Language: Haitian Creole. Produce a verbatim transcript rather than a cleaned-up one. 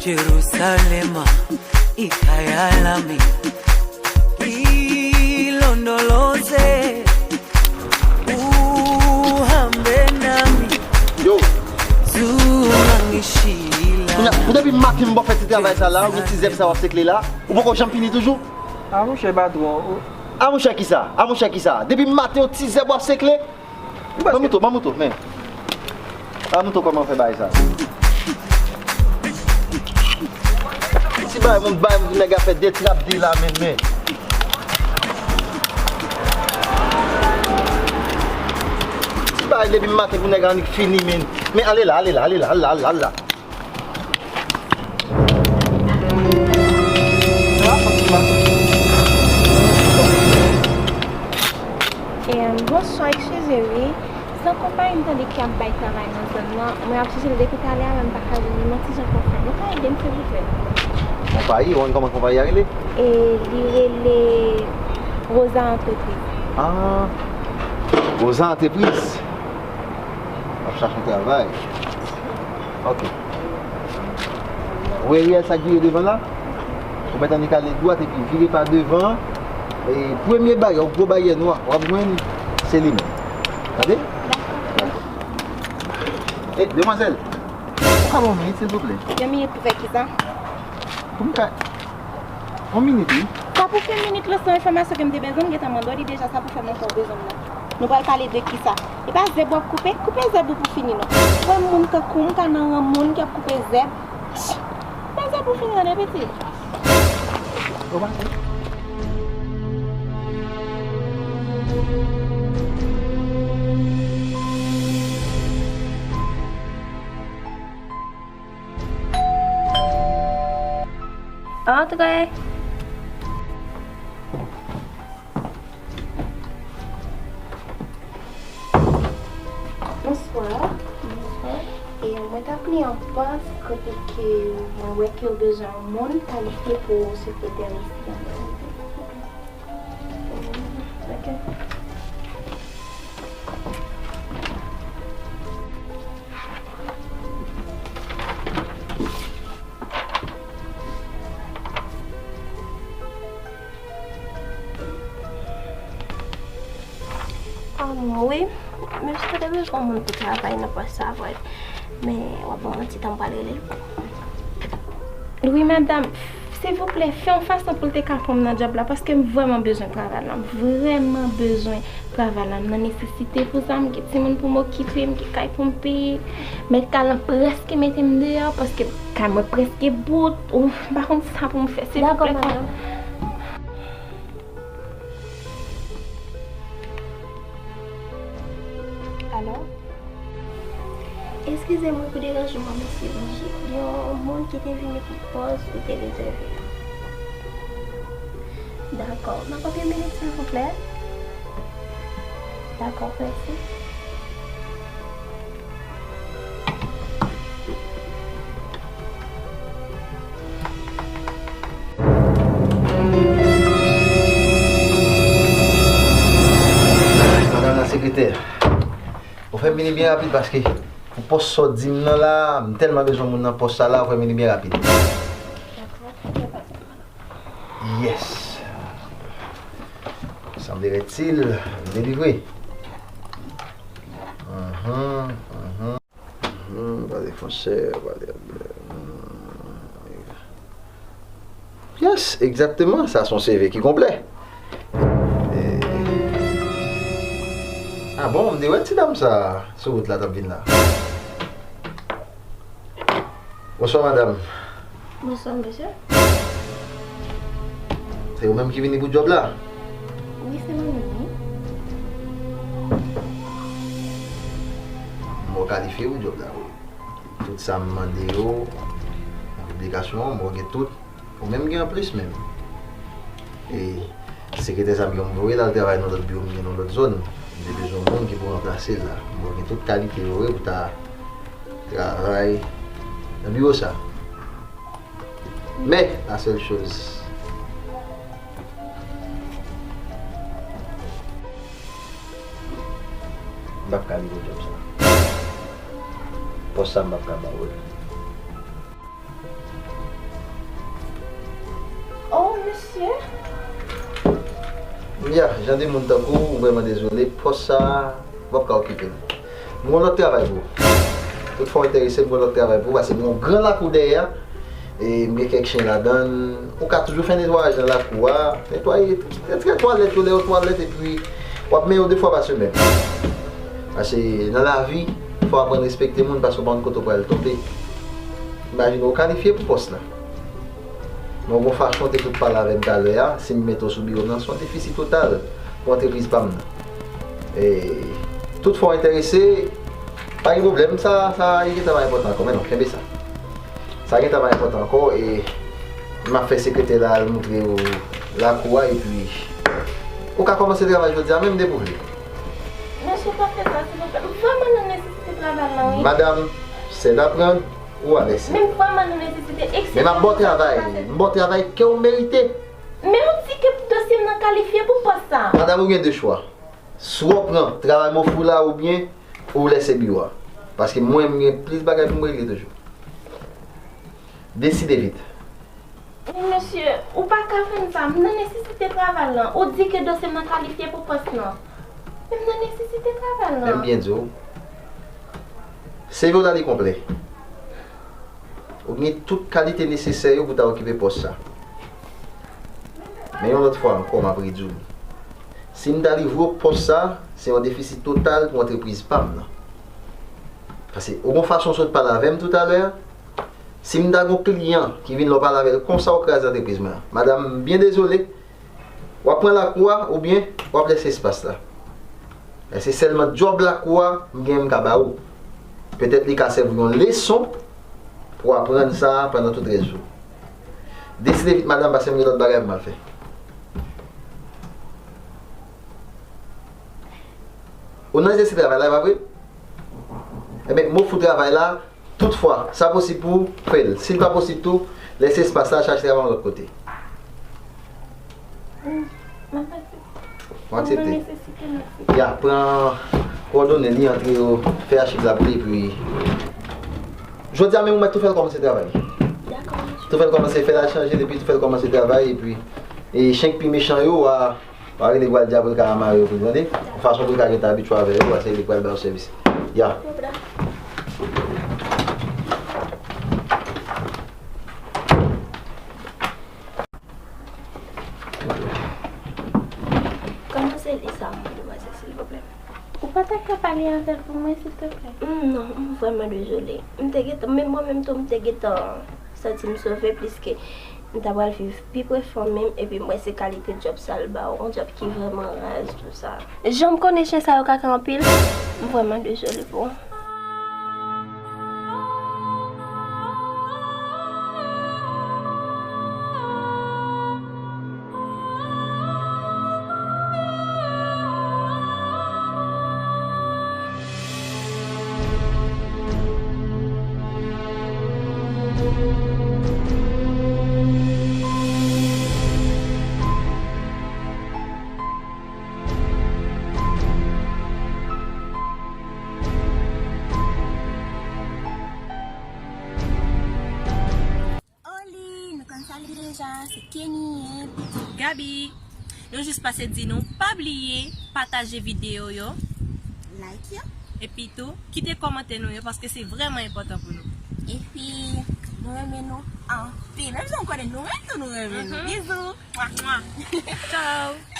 Yerusalema ikayalami ilondoloze uhambe nami. Yo, zungangishila. Kounye a, pou depi maten m ba w fè ti travay sa la, ou gen ti zèb sa w ap sekle la, ou poko janm fini toujou? A monchè patwon. A monchè kisa? A monchè kisa? Depi maten yon ti zèb w ap sekle? Ban m mouto, ban m mouto, men. Ban m mouto kòman fè bagay sa. Ti bagay, moun bagay, moun nèg ap fè de trap de la, men, men. Ti bagay depi maten pou nèg annik fini, men. Men ale la, ale la, ale la, ale la, ale la, ale la. E, bonswa, eskize wi. Se yon konpayi m tande ki ap bay travay nan zòn nan. Mwen ap chèche l depi talè a, men m pa ka jwenn li. M yon ti jan konfizyon. Nou ka ede m, silvouplè? Konpayi, ou konn kòman konpayi a rele? E, li rele Rosa Entreprise. Ah, Rosa Entreprise. W ap chache yon travay. Ok. Ou wè riyèl sa k vire devan la? Ou mèt annik ale dwat epi vire pa devan. E premye baryè, yon gwo baryè nwa, w ap jwenn, se li menm. Tande? Dakò. E, demwazèl, ou ka ban m yon minit, silvouplè? Yon minit pou fè kisa? Pou m ka, yon minit, wi. Sa pou fè minit lan, se yon enfòmasyon ke m te bezwen, m gentan mande w li deja, sa pou fè montan w bezwen m nan. Nou pral pale de kisa? E pa zèb w ap koupe? Koupe zèb ou pou fini non. Ou wè moun tankou m ka nan ran moun k ap koupe zèb? Koupe zèb ou fini tande piti. Bon maten. Antre. Bonswa. Bonswa. E mwen t ap li yon pòs kote ke mwen wè ke yo bezwen yon moun kalifye pou sekretè isi an. Ok. Anmwe, wi. Men si w te bezwen moun pou travay nan pòs sa, vre. Men, w ap ban mwen ti tan, m pral rele l. Wi, madanm. Silvouplè, fè yon fason pou l te ka pran m nan djòb la, paske m vrèman bezwen travay la. M vrèman bezwen travay la. M nan nesesite pou sa, m gen timoun pou m okipe, m gen kay pou m peye. Mèt kay lan prèske mete m deyò, paske kay mwen prèske bout. Ou, m pa konn sa pou m fè, silvouplè. Dakò, madanm. Alo? Eskize mwen pou deranjman, mesye Roger. Gen yon moun ki te vini pou pòs ou te rezève a. Dakò. M ap yon minit, silvouplè. Dakò, mèsi. Madanm la sekretè, ou fè m vini byen rapid paske pou pòs sa w di m nan la, m tèlman bezwen moun nan pòs sa la, ou fè m vini byen rapid. Yes. Sanble rèd sil, m delivre. Mhm, mhm. Mhm, pale fransè, pale anglè. Mhm. Yes, egzakteman, sa se yon C V ki konplè. Eh. Ah bon, m te wè ti dam sa sou wout la t ap vin la. Bonswa, madanm. Bonswa, mesye. Se ou menm ki vini pou djòb la? Wi, se mwen menm, wi. M wè w kalifye pou djòb la, wi. Tout sa m mande yo, nan piblikasyon an, m wè w gen tout. Ou menm gen anplis menm. E sekretè sa m gen, m voye l al travay nan lòt biwo m gen nan lòt zòn. M te bezwen yon moun ki pou ranplase l la. M wè w gen tout kalite yo vre pou ta travay nan biwo sa. Men, la sèl choz, m p ap ka rive djòb sa. Pòs sa, m p ap ka ba w l. Ya, jan de moun tankou w, m vrèman dezole, pòs sa a, m p ap ka okipe l. M gen yon lòt travay pou ou. Tout fwa w enterese, m gen yon lòt travay pou ou, paske m gen yon gran lakou dèyè a, e m gen kèk chen ladan l. Ou ka toujou fè netwayaj nan lakou a, netwaye, retire twalèt yo, lè yo twalèt, epi w ap men yo de fwa pa semèn. Paske nan lavi, fò w aprann respekte moun, paske w pa konn kote w pral tonbe. Imajine w kalifye pou pòs la. Men w gon fason w te fout pale avè m talè a, si m mete w sou biwo m nan, se yon defisit total pou antrepriz pa m nan. E, tout fwa w enterese, pa gen pwoblèm, sa, sa gentan pa enpòtan ankò, men non, kenbe sa. Sa gentan pa enpòtan ankò, e m ap fè sekretè la al moutre w lakou a, epi ou ka kòmanse travay jodi a menm depi w vle. Mesye, pa fè sa, silvouplè. M vrèman nan nesesite travay la, wi. Madam, c'est d'apprendre ou à laisser. Men m vrèman nan nesesite. Men m ap ba w travay. M ba w travay ke w merite. Men ou di ke dosye m nan kalifye pou pòs sa. Madanm, ou gen de chwa. Swa w pran travay m ofri w la oubyen ou lèse biwo a. Paske mwen, m gen plis bagay pou m regle toujou. Deside vit. Men mesye, ou pa ka fè m sa. M nan nesesite travay lan. Ou di ke dosye m nan kalifye pou pòs lan. Men m nan nesesite travay lan. Men m byen di w, CV w la li konplè. Ou gen tout kalite nesesè yo pou w ta okipe pòs sa. Men yon lòt fwa ankò, m ap redi w li. Si m ta livre w pòs sa, se yon defisit total pou antrepriz pa m nan. Paske ou gon fason w sot pale avè m toutalè a, si m ta gon kliyan ki vin la w pale avè l konsa, w kraze antrepriz mwen an. Madanm, m byen dezole, w ap pran lakou a oubyen w ap lèse espas la. E se sèlman djòb lakou a m gen m ka ba ou. Petèt li ka sèvi yon leson pou w aprann sa pandan tout rès jou. Deside vit, madanm, paske m gen lòt bagay pou m al fè. Ou nan egzèsis travay la, e pa vre? Ebyen, m ofri w travay la, toutfwa, sa posib pou ou, fè l. Si l pa posib tou, lèse espas la, chache travay yon lòt kote. Ou aksepte? Ya, pran kowòdone li, antre yo, fè achiv la pou li, epi jodi a menm ou mèt tou fè l kòmanse travay. Tou fè l kòmanse fè l al chanje, epi tou fè l kòmanse travay, epi e chenk pi mechan yo, a, pa rele pral di apre l ka mare yo pou li, tande? Yon fason pou li ka gentan abitye avè yo, paske li pral ba yo sèvis. Ya. Kòman se li sa, mwen, demwazèl, silvouplè? Ou pa ta ka pale avè l pou mwen, silteplè? Mm, non, m vrèman dezole. M te gentan, men mwen menm tou, m te gentan santi m sove, pliske m ta pral viv pi pre fanmi m, epi m wè se kalite djòb sa l ba w, yon djòb ki vrèman raz, tou sa. Jan m konnen chen sa yo kaka anpil, m vrèman dezole pou ou. Oli, nou konn sa l ye deja, se Kenny, epi Gaby. Nou jis pase di nou, pa bliye pataje videyo yo. Like yo. Epi tou, kite kòmantè nou yo, paske se vrèman enpòtan pou nou. Epi, nou renmen nou anpil. Menm si nou konnen nou menm tou, nou renmen nou. Mhm. Bizou. Mwa, mwa. Tchao.